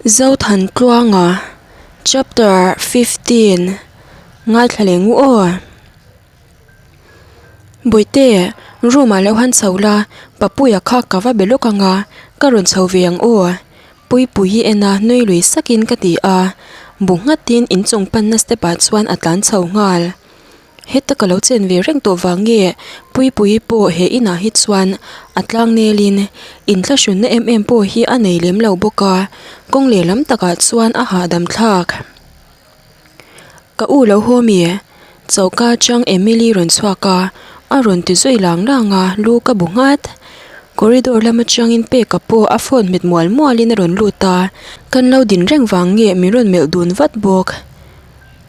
Zothantluanga Chapter 15 Ngaithla leh ngu aw. Bawihte, room ah lo han chho la, Papuia kha ka va be lawk ang a, ka rawn chho ve ang aw. Puipui hi en a, nui lui sakin ka ti a, bu nghatin inchung panna step ah chuan a tlan chho nghal. Heta ka lo chen ve reng tawh vang nge Puipuii pawh he inah hi chuan a tlang nelin inthlahrunna em em pawh hi a nei lem lo bawk a, kawng lehlam takah chuan a hahdam thlak. Ka u lo haw mi? Choka atang Emily rawn chhuak a, a rawn ti zui lang lang a, lu ka bu nghat. Corridor lam atangin Peka pawh a phone hmet mual mualin a rawn lut a, kan lo din reng vang nge min rawn melh dun vat bawk.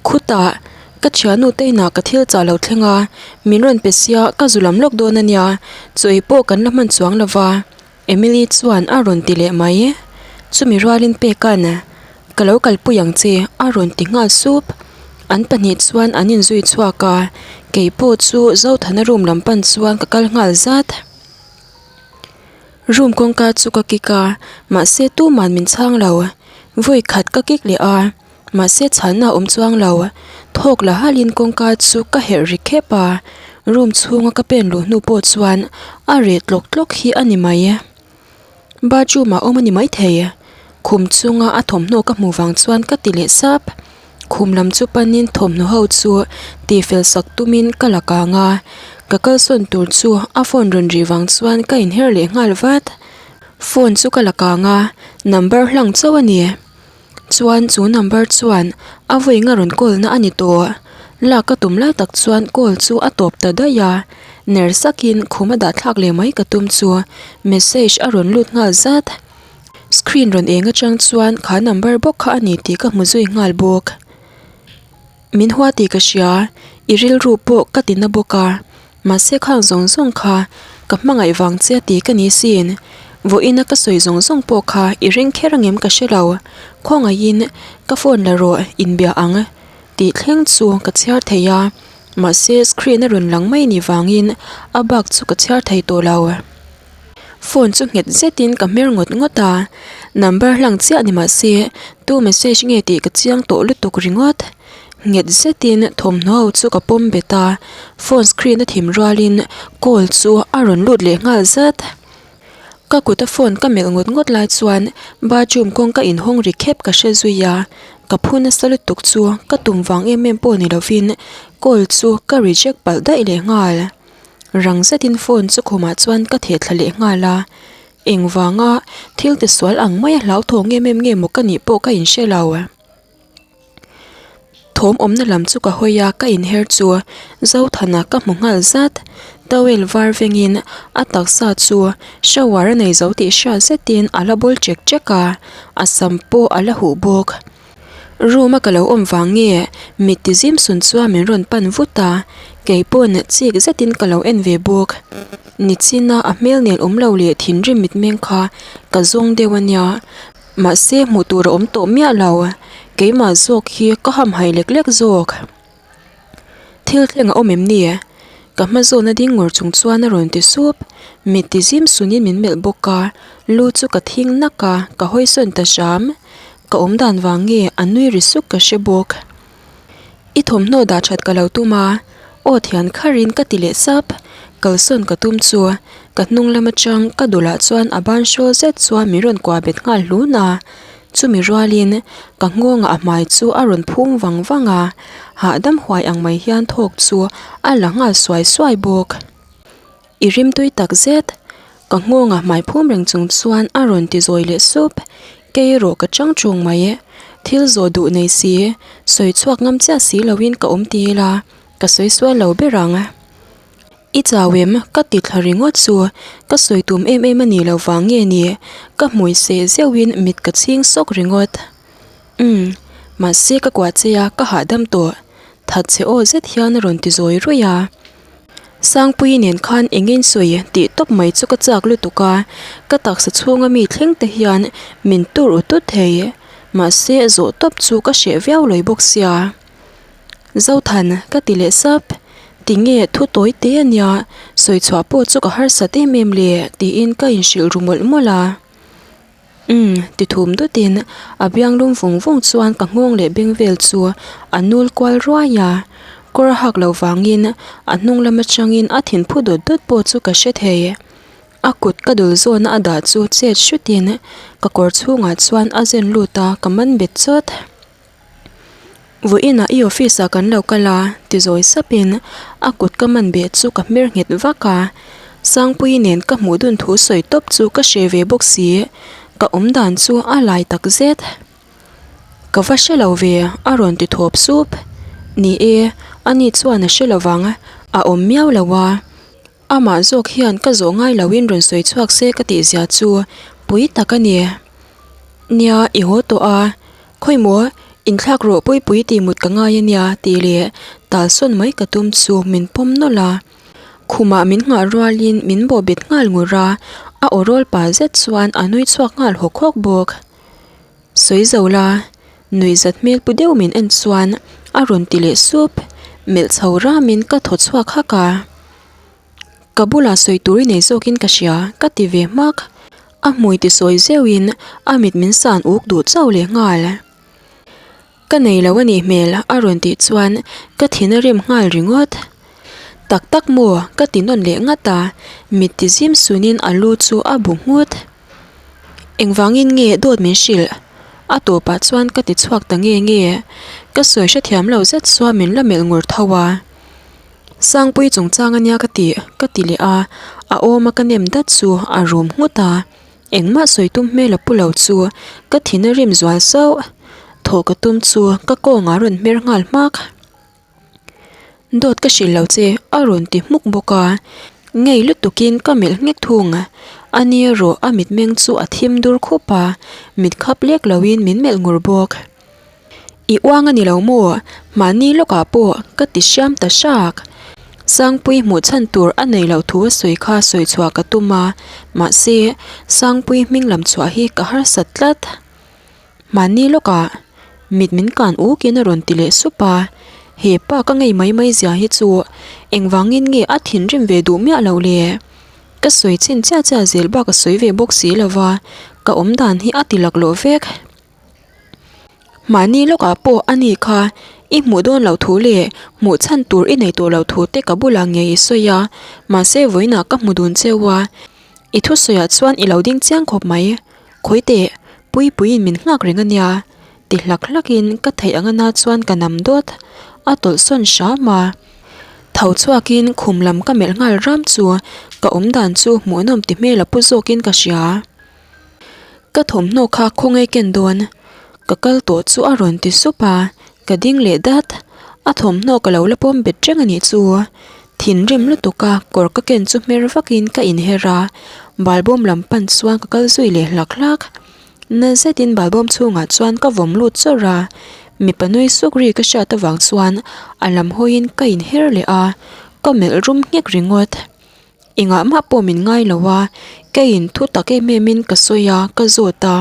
Khutah, ka thiannu te inah ka thil chah lo thleng a, min rawn pe sia ka zu lam lawk dawn a nia, chaw ei pawh kan la hman chuang lo va, Emily chuan a rawn ti leh mai. Chumi rualin Peka'n, Ka lo kalpui ang che, a rawn ti nghal sup. An pahnih chuan an inzui chhuak a, kei pawh chu Zothana room lam pan chuan ka kal nghal zat. Room kawngka chu ka kik a, mahse tuman min chhang lo. Vawi khat ka kik leh a. Mahse chhanna a awm chuang lo. Thawk la halin kawngka chu ka herh ri khep a, room chhunga ka pen luh hnu pawh chuan a reh tlawk tlawk hi a ni mai. Bathroom ah awm a ni maithei. Khum chunga a thawmhnaw ka hmuh vang chuan ka ti leh sap. Khum lam chu panin thawmhnaw ho chu tihfel sak tumin ka la kang a, ka kalsawn tur chu a phone rawn rih vang chuan ka inher leh nghal vat. Phone chu ka la kang a, number hlang chauh a ni. Chuan chu number chuan a vawiinga rawn call na a ni tawh. Lak ka tum lai tak chuan call chu a tawp ta daih a, ner sakin khum a dah thlak leh mai ka tum chu message a rawn lut nghal zat. Screen rawn eng atang chuan kha number bawk kha a ni tih ka hmu zui nghal bawk. Min hua tih ka hria, i rilru pawh ka ti na bawk a, mahse khang zawng zawng kha ka hmangaih vang che a ti ka ni sin, vawiina ka sawi zawng zawng pawh kha i ring kher angem ka hre lo, khawngaihin ka phone la rawh inbia ang tih thleng chu ka chhiar thei a, mahse screen a rawn lang mai ni vangin a bak chu ka chhiar thei tawh lo. Phone chu nghet zetin ka hmer ngawt ngawt a, number hlang chiah ni mah se tu message nge tih ka chiang tawh lutuk ringawt. Nghet zetin thawmhnaw ho chu ka pawm bet a, phone screen a thim rualin call chu a rawn lut leh nghal zat. Ka kuta phone ka melh ngawt ngawt lai chuan bathroom kawngka inhawng ri khep ka hre zui a, ka phu nasa lutuk chu ka tum vang em em pawh ni lovin call chu ka reject palh daih leh nghal. Rang zetin phone chu khumah chuan ka theh thla leh nghal a, engvanga thil ti sual ang maia hlauthawng em em nge maw ka nih pawh ka inhre lo. Thawm awmna lam chu ka hawi a, ka inher chu Zothana ka hmu nghal zat. Towel var vengin a taksa chu shower a nei zo tih hriat zetin a la bawl chek chek a, a sam pawh a la huh bawk. Room a ka lo awm vang nge mit ti zim sun chuan min rawn pan vut a, kei pawn chik zetin ka lo en ve bawk. Nichina a hmel nen awm lo leh thinrim mitmeng kha ka zawng deuh a nia, mahse hmuh tur a awm tawh miah lo, keimah zawk hi ka hamhaih lek lek zawk. Thil thleng a awm em ni? Ka hma zawhna ding ngawr chung chuan a rawn ti sup. Mit ti zim sunin min melh bawk a, lu chu ka thing nak a, ka hawi sawn ta hram. Ka awm dan vang nge a nui ri suk ka hre bawk. I thawmhnaw dah that ka lo tum a, aw thian kharin ka ti leh sap. Kalsawn ka tum chu ka hnung lam atang ka dulah chuan a ban hrawl zet chuan min rawn kuah bet nghal hlun a. Chumi rualin ka nghawngah a hmai chu a rawn phung vang vang a, hahdam huai ang mai hian thawk chu a la nghal suai suai bawk. I rimtui tak zet, ka nghawngah hmai phum reng chung chuan a rawn ti zawi leh sup, kei erawh ka chang chung mai e, thil zawh duh nei si, sawi chhuak ngam chiah si loin ka awm ti ila, ka sawi sual lo ber ang. I chau em? Ka ti thla ringawt chu ka sawi tum em em a nih loh vang nge ni? Ka hmui seh zeuhin mit ka chhing sawk ringawt. Umm, mahse ka kuah che a, ka hahdam tawh. That che aw zet hian a rawn ti zawi ruih a. Sangpuii nen khan eng in sawi tih tawp mai chu ka chak lutuk a, ka taksa chhunga mi thleng te hian min tur u tut thei. Mahse zawh tawp chu ka hreh viau lawi bawk sia. Zothan, ka ti leh sap. Tinge thu tawi te a nia, sawi chhuah pawh chu ka harsat em em le, tiin ka inhrilh ru mawlh mawlh a. Umm, ti thum dutin a biang lum vung vung chuan ka nghawng leh beng vel chu a nul kual ruai a. Kawr a hak loh vangin a hnung lam atangin a thin phu dawt dawt pawh chu ka hre thei. A kut ka dul zawna a dah chu chet hrutin ka kawr chhungah chuan a zen lut a, ka man bet chawt. Vawiinah i office ah kan lo kal a, ti zawi sapin a kut ka man beh chu ka hmer nghet vak a. Sangpuii nen ka hmuh dun thu sawi tawp chu ka hre ve bawk si, ka awm dan chu a lai tak zet. Ka va hre lo ve, a rawn ti thawp sup. Ni e, ani chuan a hre lo vang, a awm miau lo a. Amah zawk hian ka zawh ngai loin rawn sawi chhuak se ka tih zia chu pui tak a ni. Nia, i haw tawh a, khawi maw, inthlak rawh Puipui tih mut ka ngai a nia tih leh talsawn mai ka tum chu min pawm nawlh a. Khumah min nghah rualin min bawhbet nghal ngur a, a aw rawl pa zet chuan a nui chhuak nghal hawk hawk bawk. Sawi zo la, nuihzat hmel pu deuh min en chuan a rawn ti leh sup, melh chho ramin ka thaw chhuak hak a. Ka bulah sawi tur i nei zawkin ka hria, ka ti ve hmak. A hmui ti sawi zeuhin a mit min san uk duh chauh leh nghal. Ka nei lo a nih hmel a rawn tih chuan ka thin a rim nghal ringawt. Tak tak maw ka ti nawn leh ngat a, mit ti zim sunin a lu chu a bu nghut. Engvangin nge dawt min hrilh? A tawpah chuan ka ti chhuak ta nge nge. Ka sawi hrethiam lo zet chuan min la melh ngur tho a. Sangpui chungchang a nia ka tih ka ti leh a, a awma ka nem dat chu a rum nghut a. Engmah sawi tum hmel a pu lo chu ka thin a rim zual sauh. Thawh ka tum chu ka kawngah a rawn hmer nghal hmak. Dawt ka hrilh lo che a rawn ti hmuk bawk a, ngei lutukin ka melh nghek thung. A ni erawh a mitmeng chu a thim dur khup a, mit khap lek loin min melh ngur bawk. I uang a ni lo maw? Mahni lawkah pawh ka ti hriam ta hrak. Sangpui hmuh chhan tur a nei loh thu a sawi kha sawi chhuah ka tum a, mahse Sangpui hming lam chhuah hi ka harsat tlat. Mahni lawkah mit min kan ukin a rawn ti leh sup a, he pa ka ngei mai mai zia hi chu engvangin nge a thinrim ve duh miah loh le? Ka sawi chin chiah chiah zel bak a sawi ve bawk si lo va, ka awm dan hi a ti laklawh vek. Mahni lawkah pawh a ni kha i hmuh dawn loh thu leh hmuh chhan tur i nei tawh loh thu te ka bulah ngei i sawi a, mahse vawiinah ka hmu dun cheu a, i thusawiah chuan i lo ding chiang khawp mai. Khawi teh, Puipuiin min nghak reng a nia, ti hlak hlakin ka theih ang ana chuan ka nam dawt, a tawlh sawn hram a. Tho chhuakin khum lam ka melh nghal ram chu ka awmdan chu hmuhnawm ti hmel a pu zawkin ka hria. Ka thawmhnaw kha khawngaih ken dawn, ka kal tawh chu a rawn ti sup a, ka ding leh dat. A thawmhnaw ka lo la pawm bet reng a nih chu. Thinrim lutuk a kawr ka ken chu hmer vakin ka inher a, balbawm lam pan chuan ka kal zui leh hlak hlak. Na zetin balbawm chhungah chuan ka vawm lut chawrh a, mipa nui suk ri ka hriat avang chuan a lam hawiin ka inher leh a, ka melh rum nghek ringawt. Engah mah pawh min ngai lo a, keiin thu tak em em in ka sawi a, ka zawt a,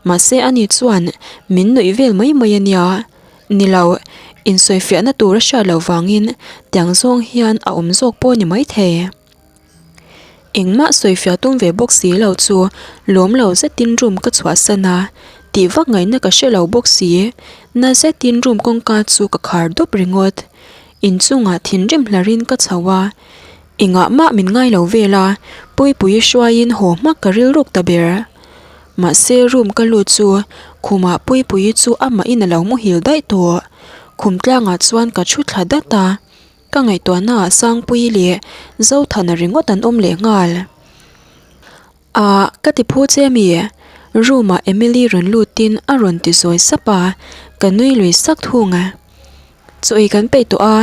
mahse ani chuan min nuih vel mai mai a nia. Ni lo, insawifiahna tur a hriat loh vangin tiang zawng hian a awm zawk pawh a ni maithei. Engmah sawifiah tum ve bawk si lo chu lawm lo zetin room ka chhuahsan a, tih vak ngaihna ka hre lo bawk si, na zetin room kawngka chu ka khar dawp ringawt. Inchungah thinrim hlarin ka chho a. Engah mah min ngai lo vel a, Puipuii hruaiin haw hmak ka rilruk ta ber. Mahse room ka lut chu khumah Puipuii chu amahin a lo muhil daih tawh. Khum tlangah chuan ka thu thla dat a, ka ngaihtuahnaah Sangpuii leh Zothana ringawt an awm leh nghal. Ahh ka ti phu che mi? Room ah Emily rawn lutin a rawn ti zawi sap a, ka nui lui sak thung a. Chaw ei kan peih tawh a,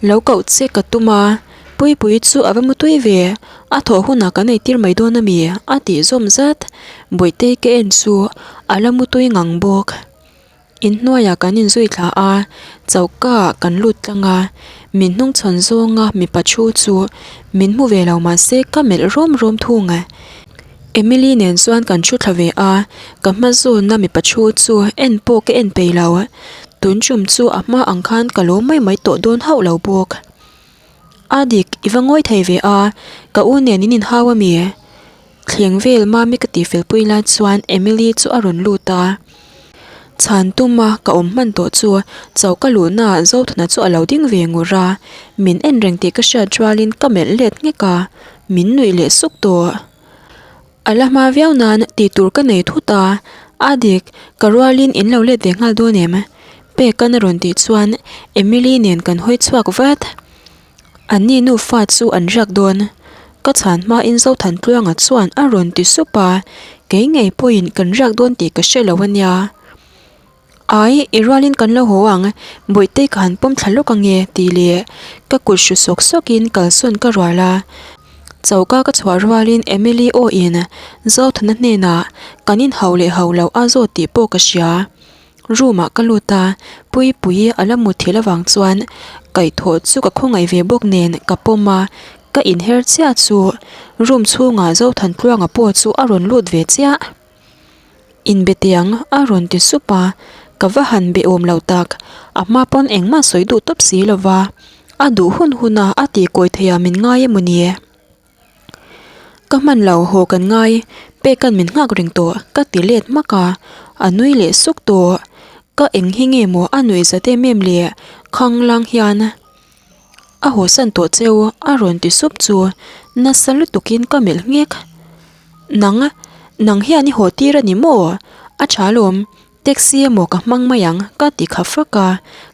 lo koh che ka tum a, Puipui chu a va mutui ve, a thawh hunah kan eitir mai dawn ami? a tih zawm zat, Bawihtei ka en chu a la mutui ngang bawk. Inhnuaiah kan inzui thla a, choka ah kan lut tlang a, min hnungchhawn zawnga mipa thu chu min hmu ve lo mahse ka melh rawm rawm thung a. Emily nen chuan kan thu thla ve a, ka hma zawnna mipa thu chu en pawh ka en peih lo. Tun tum chu a hma ang khan ka lawm mai mai tawh dawn hauh lo bawk. A dik, i va ngawi thei ve a, ka u nen in inhau ami? Thleng vel Mami ka tihfel pui lai chuan Emily chu a rawn lut a. Chhan tuma ka awm hman tawh chu choka luhnaah Zothana chu a lo ding ve ngur a, min en reng tih ka hriat rualin ka melh let nghek a, min nuih leh suk tawh. A la hma viau nan tih tur ka nei thut a, a dik, ka rualin in lo let ve nghal dawn em? Peka'n a rawn tih chuan Emily nen kan hawi chhuak vat. Anni nufa chu an riak dawn. Ka chhan hmain Zothantluanga chuan a rawn ti sup a, kei ngei pawhin kan riak dawn tih ka hre lo a nia. Ai, i rualin kan lo haw ang, Bawihtei ka han pawm thla lawk ange tih leh ka kut hru sawk sawkin kalsawn ka rual a. Choka ka chhuah rualin Emily awin Zothana hnenah kan inhauh leh hauh loh a zawt tih pawh ka hria. Room ah ka lut a, Puipuii a la mut thil avang chuan kaihthawh chu ka khawngaih ve bawk nen ka pawm a, ka inher chiah chu room chhungah Zothantluanga pawh chu a rawn lut ve chiah. Inbe tiang a rawn ti sup a, ka va han be awm lo tak, a hma pawn engmah sawi duh tawp si lo va, a duh hun hun a a tih kawi theih ah min ngai emaw ni? Ka hman lo haw kan ngai, pek an min nghak reng tawh ka ti let hmak a, a nui leh suk tawh. Ka eng hi nge maw a nuih zat em em le khang lang hian a haw san tawh cheu a rawn ti sup chu nasa lutukin ka melh nghek. Nang, nang hian i haw tir a ni maw? A tha alawm. Taxi emaw ka hmang mai ang ka ti kha fak a,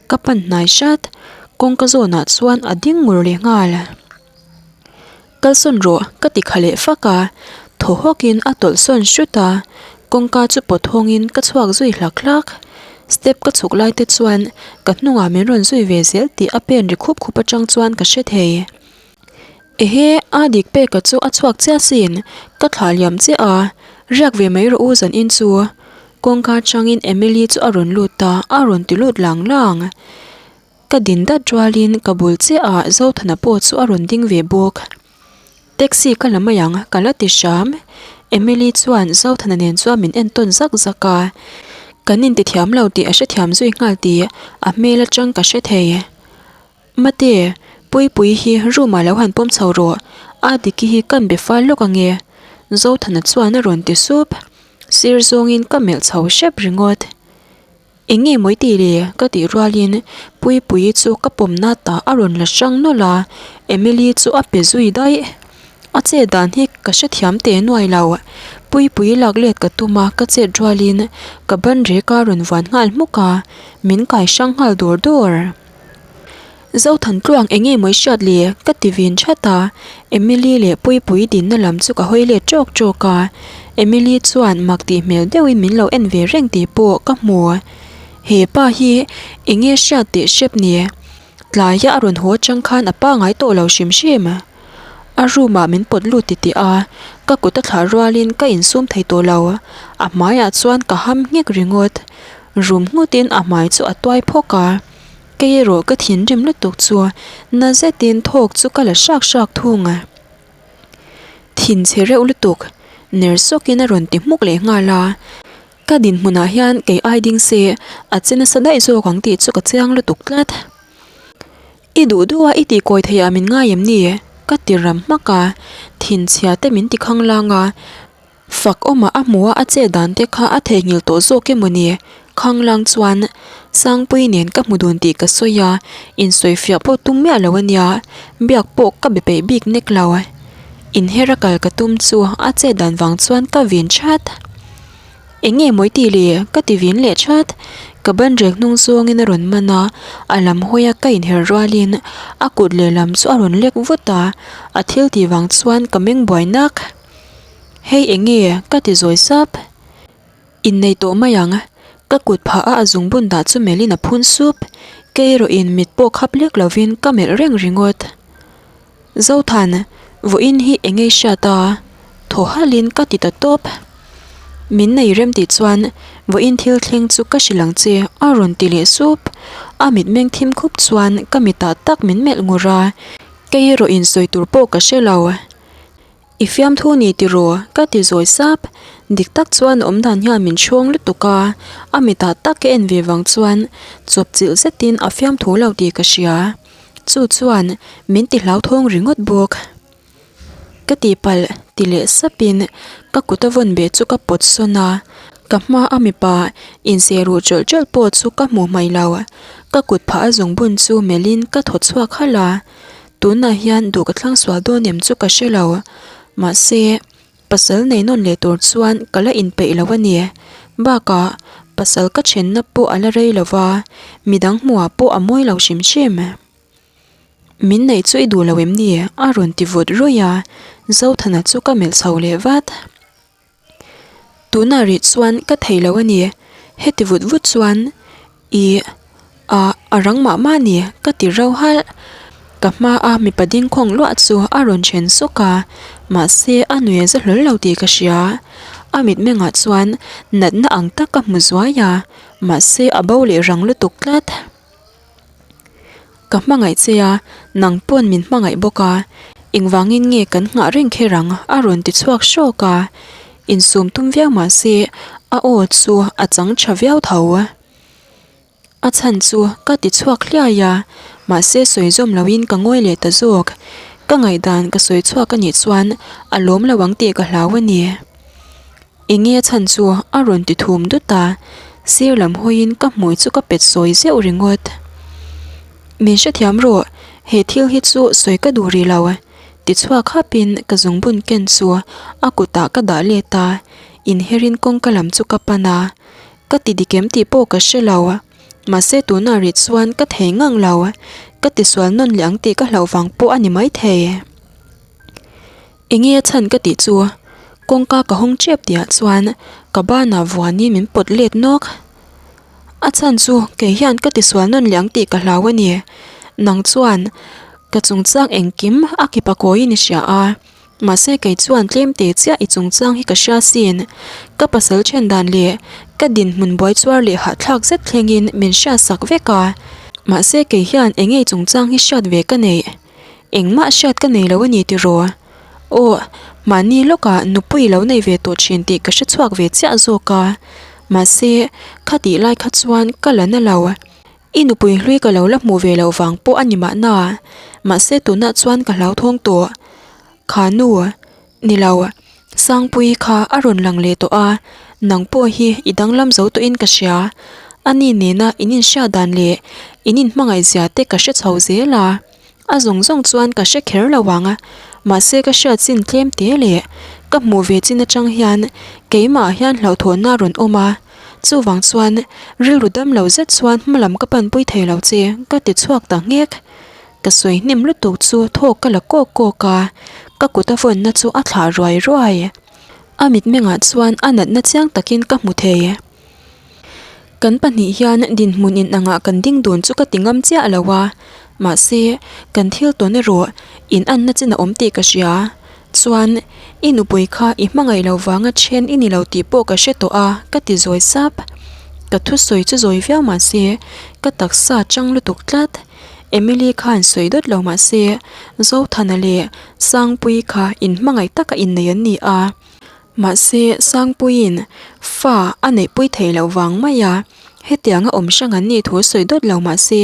ka pan hnai hrat. Kawngka zawnah chuan a ding ngur leh nghal. Kalsawn rawh ka ti kha leh fak a, thaw hawkin a tawlh sawn hrut a, kawngka chu pawt hawngin ka chhuak zui hlak hlak. Step ka chhuk lai te chuan ka hnungah min rawn zui ve zel tih a pen ri khup khup atang chuan ka hre thei. Ehe, a dik peka chu a chhuak chiah sin, ka thlah liam chiah a, riak ve mai rawh u zan in chu. Kawngka changin Emily chu a rawn lut a, a rawn ti lut lang lang. Ka din dat rualin ka bul chiah ah Zothana pawh chu a rawn ding ve bawk. Taxi ka la mai ang, ka la ti hram. Emily chuan Zothana nen chuan min en tawn zak zak a, kan intithiam lo tih a hrethiam zui nghal tih a hmel atang ka hre thei. Mate, Puipuii hi room ah lo han pawm chho rawh, a Diki hi kan be fal lawk ange Zothana chuan a rawn ti sup. Sir zawngin ka melh chho hrep ringawt. Eng nge mawi tih le? ka tih rualin Puipuii chu ka pawm nat ah a rawn la hrang nawlh a, Emily chu a pe zui daih. A chet dan hi ka hrethiam teh nuai lo. Puipuii lak let ka tum a, ka chet rualin ka ban rek a rawn vuan nghal hmuk a, min kai hrang nghal dawr dawr. Zothantluang eng nge mawi hriat le? ka ti vin that a, Emily leh Puipuii dinna lam chu ka hawi let tawk tawk a, Emily chuan mak tih hmel deuhin min lo en ve reng tih pawh ka hmu. He pa hi eng nge hriat teh hrep ni? Tlaia a rawn haw atang khan a pangai tawh lo hrim hrim. A room ah min pawt lut titih a, ka kut a thlah rualin ka insum thei tawh lo. A hmaiah chuan ka ham nghek ringawt. Rum nghutin a hmai chu a tuai phawk a. Kei erawh ka thinrim lutuk chu na zetin thawk chu ka la hrak hrak thung a. Thin chhe reuh lutuk, ner sawkin a rawn ti hmuk leh nghal a. Ka dinhmunah hian kei ai ding se a che nasa daih zawk ang tih chu ka chiang lutuk tlat. I duh duh a i tih kawi theih ah min ngai em ni? Ka ti ram hmak a, thinchhia te min ti khanglang a. Fak awmah a hmu a a chet dan te kha a theihnghilh tawh zawk emaw ni? Khanglang chuan Sangpuii nen ka hmu dun tih ka sawi a, insawifiah pawh tum miah lo a nia, biak pawh ka be peih bik nek lo. Inher a kal ka tum chu a chet dan vang chuan ka vin that. Eng nge mawi tih le? Ka ti vin leh that. Ka ban rek hnung zawngin a rawn man a, a lam hawi a ka inher rualin a kut lehlam chu a rawn lek vut a, a thil tih vang chuan ka meng buai nak. Hei eng nge? Ka ti zawi sap. Innei tawh mai ang. Ka kut phah a a zungbun dah chu melhin a phun sup. Kei erawhin mit pawh khap lek lovin ka melh reng ringawt. Zothan, vawiin hi eng nge i hriat a? Thaw halhin ka ti ta tawp. Min nei rem tih chuan vawiin thil thleng chu ka hrilh ang che a rawn ti leh sup. A mitmeng thim khup chuan ka mitah tak min melh ngur a. Kei erawhin sawi tur pawh ka hre lo. I fiamthu ni tiraw? Ka ti zawi sap. Dik tak chuan awm dan hian min chhawng lutuk a, a mitah tak ka en ve vang chuan chawp chilh zetin a fiamthu lo tih ka hria. Chu chuan min ti hlauthawng ringawt bawk. Ka tihpalh. Ti leh sapin ka kut a vawn beh chu ka pawt sawn a, ka hma a mipa inzeh ruh ṭawlh ṭawlh pawh chu ka hmuh hmaih lo. Ka kut phah a zungbun chu melhin ka thaw chhuak halh a, tunah hian duh ka thlang sual dawn em chu ka hre lo. Mahse, pasal nei nawn leh tur chuan ka la inpeih lo a ni. Bakah, pasal ka thenna pawh a la rei lo va, midang hmuhah pawh a mawi lo hrim hrim. Min neih chu i duh lo em ni? A rawn ti vut ruih a, Zothana chu ka melh chho leh vat. Tunah rih chuan ka thei lo a ni, heti vut vut chuan i a a rang mah mah a ni ka ti rauh halh. Ka hma a mipa ding khawng luah chu a rawn then sawk a, mahse a nuih a za hlawl lo tih ka hria. A mitmengah chuan natna ang tak ka hmu zuai a, mahse a bo leh rang lutuk tlat. Ka hmangaih che a, nang pawn min hmangaih bawk a, engvangin nge kan nghah reng kher ang a rawn ti chhuak hrawk a, insum tum viau mah se a aw chu a chang tha viau tho. A chhan chu ka ti chhuak hliai a, mahse sawi zawm loin ka ngawi leh ta zawk, ka ngaihdan ka sawi chhuak a nih chuan a lawm lo ang tih ka hlau a ni. Enge a chhan chu a rawn ti thum dut a, sir lam hawiin ka hmui chu ka pet sawi zeuh ringawt. Min hrethiam rawh, he thil hi chu sawi ka duh rih lo, ti chhuak hapin ka zungbun ken chu a kutah ka dah let a, inherin kawngka lam chu ka pan a, ka ti dik em tih pawh ka hre lo, mahse tunah rih chuan ka thei ngang lo, ka tisual nawn leh ang tih ka hlauh vang pawh a ni maithei. Enge a chhan ka tih chu kawngka ka hawng tep tihah chuan ka banah vuanin min pawt let nawk. A chhan chu kei hian ka tisual nawn leh ang tih ka hlau a ni. Nang chuan ka chungchang engkim a kipa kawiin i hria a, mahse kei chuan tlem te chiah i chungchang hi ka hria sin. Ka pasal then dan leh ka dinhmun buai chuar leh hahthlak zet thlengin min hriatsak vek a, mahse kei hian enge i chungchang hi hriat ve ka neih. Engmah hriat ka nei lo a ni tiraw? Aw, mahni lawkah nupui lo nei ve tawh thin tih ka hre chhuak ve chiah zawk a. Mahse, khatih lai kha chuan ka la na lo. I nupui hlui ka lo la hmuh ve loh vang pawh a ni mahna. Mahse tunah chuan ka hlauthawng tawh. Kha nu, ni lo, Sangpuii kha a rawn lang leh tawh a, nang pawh hi i danglam zo tawhin ka hria. Ani nena in inhriat dan leh in inhmangaih zia te ka hre chho zel a. A zawng zawng chuan ka hre kher lo ang, mahse ka hriat chin tlem te leh ka hmuh ve chin atang hian keimah hian hlauhthawnna a rawn awm a, chuvang chuan rilru dam lo zet chuan hma lam ka panpui thei lo che ka ti chhuak ta nghek. Ka sawi hnem lutuk chu thawk ka la kawk kawk a, ka kut a vawnna chu a thlah ruai ruai. A mitmengah chuan a natna chiang takin ka hmu thei. Kan pahnih hian dinhmun in angah kan ding dun chu ka ti ngam chiah lo a, mahse kan thil tawn erawh in anna chin a awm tih ka hria. Chuan i nupui kha i hmangaih lo vanga then i ni lo tih pawh ka hre tawh a ka ti zawi sap. Ka thusawi chu zawi viau mahse ka taksa chang lutuk tlat. Emily khan sawi dawt lo mahse Zothana leh Sangpuii kha inhmangaih taka innei an ni a. Mahse, Sangpuiin fa a neihpui thei loh vang mai a, hetianga awm hrang an nih thu sawi dawt lo mahse,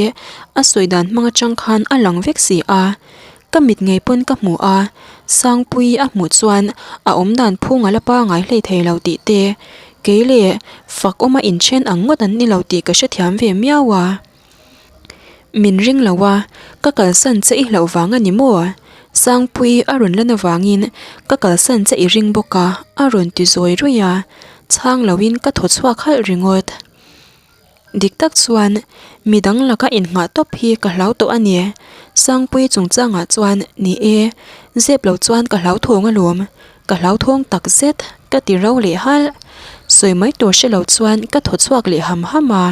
a sawi dan hmang atang khan a lang vek si a. Ka mit ngei pawn ka hmu a, Sangpuii a hmuh chuan a awm dan phung a la pangai hlei thei lo tih te, kei leh fak awma inthen ang ngawt an ni lo tih ka hrethiam ve miau a. Min ring lo a, ka kalsan che i hlauh vang a ni maw? Sangpuii a rawn lan avangin ka kalsan che i ring bawk a, a rawn ti zawi ruih a, chhang loin ka thaw chhuak halh ringawt. Dik tak chuan midang laka innghah tawp hi ka hlau tawh a ni. Sangpuii chungchangah chuan ni e, zep lo chuan ka hlauthawng alawm, ka hlauthawng tak zet ka ti ro leh halh. Sawi mai tur hre lo chuan ka thaw chhuak leh ham ham a.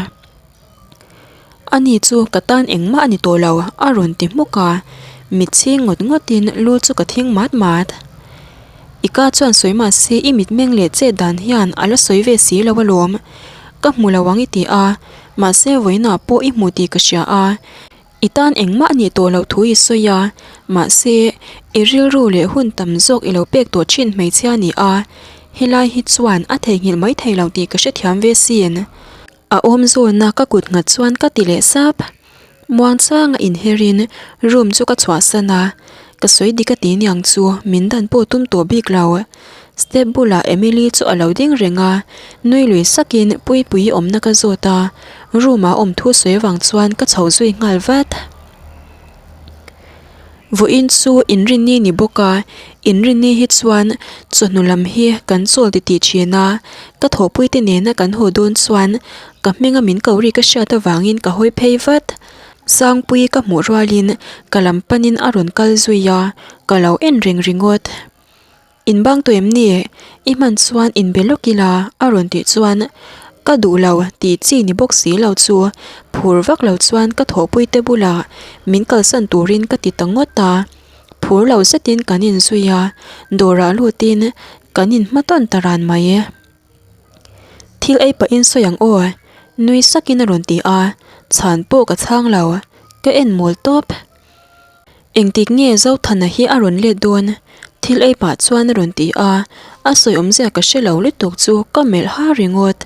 Ani chu ka tan engmah a ni tawh lo, a rawn ti hmuk a, mit chhing ngawt ngawtin lu chu ka thing mat mat. I ka chuan sawi mah se i mitmeng leh chet dan hian a la sawi ve si lo alawm. Ka hmu lo ang i ti a, mahse vawiinah pawh i hmu tih ka hria a. I tan engmah a nih tawh loh thu i sawi a, mahse i rilru leh hun tam zawk i lo pek tawh thin hmeichhia a ni a, helai hi chuan a theihnghilh mai thei lo tih ka hrethiam ve sin. A awm zawna ka kut nghat chuan ka ti leh sap. Muangchanga inherin room chu ka chhuahsan a. Ka sawi dik a ti niang chu min dan pawh tum tawh bik lo. Step bulah Emily chu a lo ding reng a, nui lui sakin Puipuii awmna ka zawt a, room ah awm thu sawi avang chuan ka chho zui nghal vat. Vawiin chu inrinni ni bawk a, inrinni hi chuan chawhnu lam hi kan chawl titih thin a, ka thawhpuite nena kan haw dawn chuan ka hminga min ko ri ka hriat avangin ka hawi phei vat. Sangpuii ka hmuh rualin ka lam panin a rawn kal zui a, ka lo en reng ringawt. In bang tawh em ni? I hman chuan inbe lawk ila a rawn tih chuan ka duh lo tih chi ni bawk si lo chu phur vak lo chuan ka thawhpui te bulah min kalsan turin ka ti ta ngawt a, phur lo zetin kan inzui a, dawrah lutin kan inhma tawn ta ran mai. Thil ei pahin sawi ang aw, nui sakin a rawn ti a, chhan pawh ka chhang lo, ka en mawl tawp. Engtik nge Zothana hi a rawn let dawn? Thil ei pah chuan a rawn ti a, a sawi awmzia ka hre lo lutuk chu ka melh ha ringawt.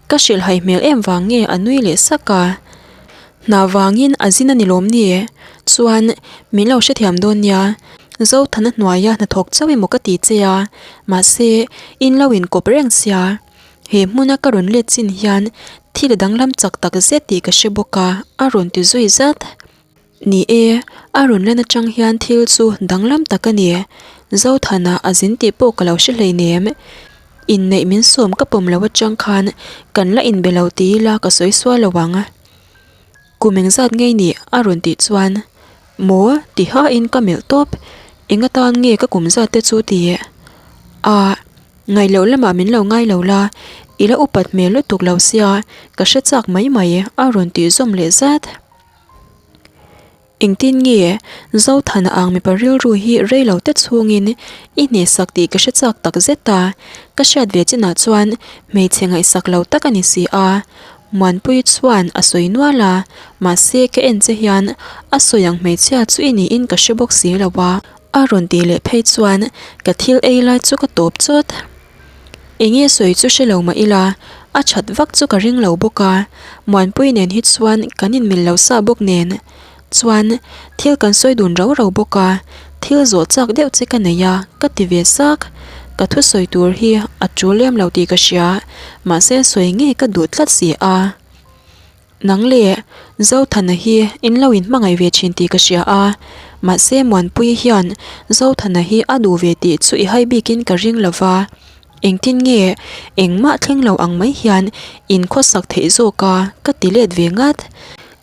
Ka hrilhhai hmel em vang nge a nui leh sak a. Hna vangin a zin a ni lawm ni? Chuan min lo hrethiam dawn nia, Zothana hnuaia hnathawk chauh emaw ka ti che a, mahse in lo inkawp reng sia. He hmuna ka rawn let chin hian thil a danglam chak tak zet tih ka hre bawk a, a rawn ti zui zat. Ni e, a rawn lan atang hian thil chu danglam tak a ni. Zothana a zin tih pawh ka lo hre hleinem. Inneih min sawm ka pawm lo atang khan kan la inbe lo ti ila ka sawi sual lo ang. Kum engzat ngei nih a rawn tih chuan maw ti hain ka melh tawp. Eng atan nge ka kum zat te chu ti a, ngaih loh lamah min lo ngai lo la, i la upat hmel lutuk lo sia ka hre chak mai mai a rawn tih zawm leh zat. Engtin nge Zothana ang mipa rilru hi rei lo te chhungin i hnehsak tih ka hre chak tak zet a, ka hriat ve chinah chuan hmeichhe ngaihsak lo tak a ni si a. Muanpui chuan a sawi nual a, mahse ka en che hian a sawi ang hmeichhia chu i niin ka hre bawk si lo a, a rawn tih leh phei chuan ka thil ei lai chu ka tawp chawt. Enge sawi chu hre lo mah ila, a that vak chu ka ring lo bawk a, Muanpui nen hi chuan kan inmil lo sa bawk nen chuan thil kan sawi dun rau rau bawk a, thil zawh chak deuh che ka nei a ka ti ve sak, ka thusawi tur hi a tul lem lo tih ka hria, mahse sawi ngei ka duh tlat si a. Nang leh Zothana hi in lo in hmangaih ve thin tih ka hria a, mahse Muanpuii hian Zothana hi a duh ve tih chu i hai bikin ka ring lo va, engtin nge engmah thleng lo ang mai hian in khawsak theih zawk a ka ti let ve ngat.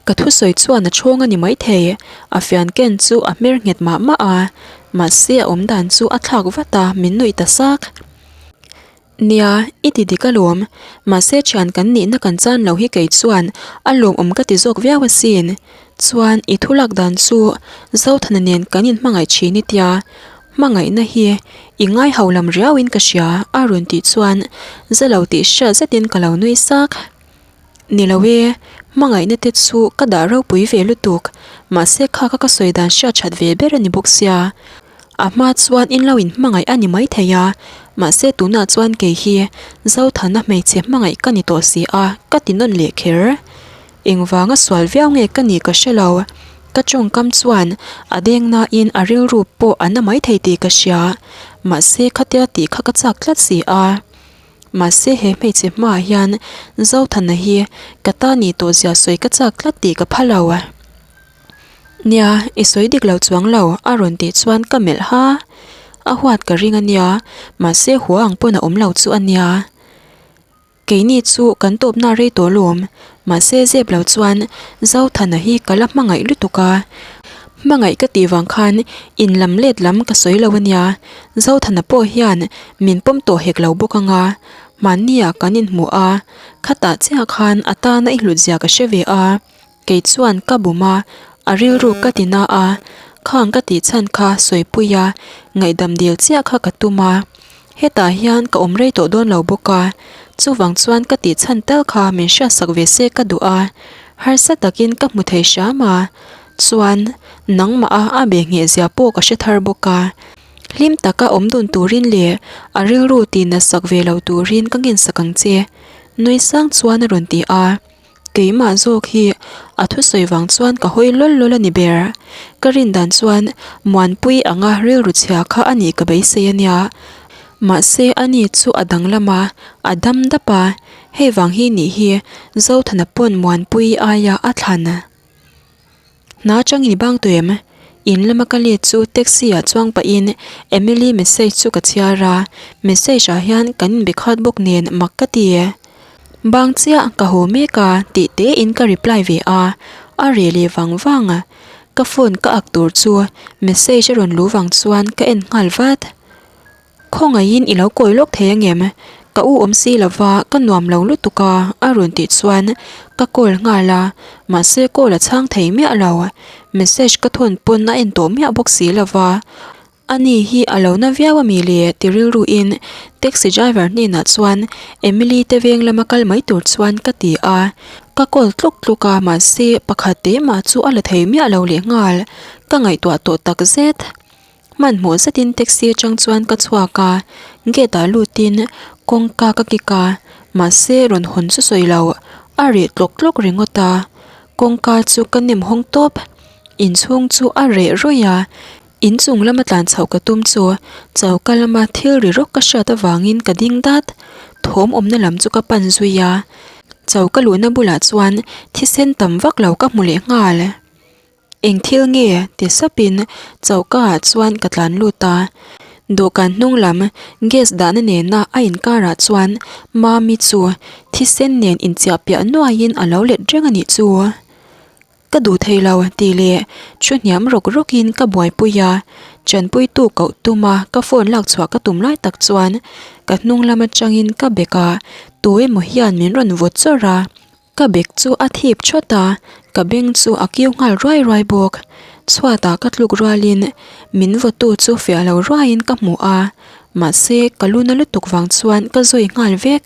Ka thusawi chuan a chhawng a ni maithei, a fian ken chu a hmer nghet mah mah a, mahse a awmdan chu a thlak vat a min nuih ta sak. Nia, i ti dik alawm. Mahse thian kan nihna kan chan lo hi kei chuan a lawmawm ka ti zawk viau asin. Chuan i thu lak dan chu Zothana nen kan inhmangaih thin i tia, hmangaihna hi i ngai ho lam riauin ka hria a rawn tih chuan za lo tih hriat zetin ka lo nui sak. Ni lo e, hmangaihna te chu ka dah ropui ve lutuk, mahse kha kha ka sawi dan hriat that ve ber a ni bawk sia. A hma chuan in lo in hmangaih a ni maithei a, mahse tunah chuan kei hi Zothana hmeichhe hmangaih ka ni tawh si a, ka ti nawn leh kher. Engvanga sual viau nge ka nih ka hre lo, ka tawngkam chuan a deng nain a rilru pawh a na maithei tih ka hria, mahse khatia tih kha ka chak tlat si a. Mahse he hmeichhe hmaah hian Zothana hi ka ta nih tawh zia sawi ka chak tlat tih ka pha lo. Nia, i sawi dik lo chuang lo a rawn tih chuan ka melh ha. A huat ka ring a nia, mahse hua ang pawn a awm lo chu a nia. Keini chu kan tawpna rei tawh lawm, mahse zep lo chuan Zothana hi ka la hmangaih lutuk a. Hmangaih ka tih vang khan in lam let lam ka sawi lo a nia, Zothana pawh hian min pawm tawh hek lo bawk ang a, mahnia kan inhmu a, khatah chiah khan a tana i hlut zia ka hre ve a, kei chuan ka bum a, a rilru ka ti na a, khang ka tih chhan kha sawipui a, ngaihdam dil chiah kha ka tum a, hetah hian ka awm rei tawh dawn lo bawk a, chuvang chuan ka tih chhan tal kha min hriatsak ve se ka duh a, harsa takin ka hmu thei hram a, chuan nangmah a a be ngheh zia pawh ka hre thar bawk a. Hlim taka awm dun turin leh a rilru ti natsak ve lo turin ka ngensak ang che, nui sang chuan a rawn ti a. Keimah zawk hi a thusawi vang chuan ka hawi lawl lawl a ni ber. Ka rin dan chuan Muanpui anga rilru chhia kha a nih ka beisei a nia. Mahse ani chu a danglam a, a dam dap a, hei vang hi nih hi Zothana pawn Muanpui aia a thlan. Hna atangin i bang tawh em? In lama ka let chu taxi ah chuang pahin Emily message chu ka chhiar a, message ah hian kan inbe khat bawk nen mak ka ti. Bang chiah ka haw mek a tih te in ka reply ve a, a reh leh vang vang. Ka phone ka ak tur chu message a rawn luh vang chuan ka en nghal vat. Khawngaihin i lo kawi lawk thei angem? Ka u awm si lova ka nuam lo lutuk a, a rawn tih chuan ka call nghal a, mahse call a chhang thei miah lo. Message ka thawn pawn a en tawh miah bawk si lova, ani hi a lo na viau ami le ti rilruin taxi driver hnenah chuan Emily te veng lama kal mai tur chuan ka ti a, ka call tluk tluk a mahse pakhat te mah chu a la thei miah lo lehnghal, ka ngaihtuah tawh takzet. Hmanhmawh zetin taxi atang chuan ka chhuak a, gate ah lutin kawngka ka kik a, mahse rawn hawn chu sawi lo, a reh tlawk tlawk ringawt a, kawngka chu ka nem hawng tawp, inchhung chu a reh rawih a, inchung lama tlan chhoh ka tum chu choka lama thil ri rawk ka hriat avangin ka ding dat, thawm awmna lam chu ka pan zui a, choka luhna bulah chuan thisen tam vak lo ka hmu leh nghal. Eng thil nge? ti sapin choka ah chuan ka tlan lut a. Dawhkan hnung lam gas dahna nena a inkarah chuan Mami chu thisen nen inchiah piah nuaiin a lo let reng a nih chu. Ka duh thei lo tih leh thu hniam rawk rawkin ka buaipui a, chanpuitu koh tuma ka phone lak chhuah ka tum lai tak chuan ka hnung lam atangin ka bag a, tu emaw hian min rawn vawt chawrh a. Ka bag chu a thip thawt a, ka beng chu a kiu nghal ruai ruai bawk. Chhuatah ka tluk rualin min vawtu chu fiah lo ruaiin ka hmu a, mahse ka lu na lutuk vang chuan ka zui nghal vek.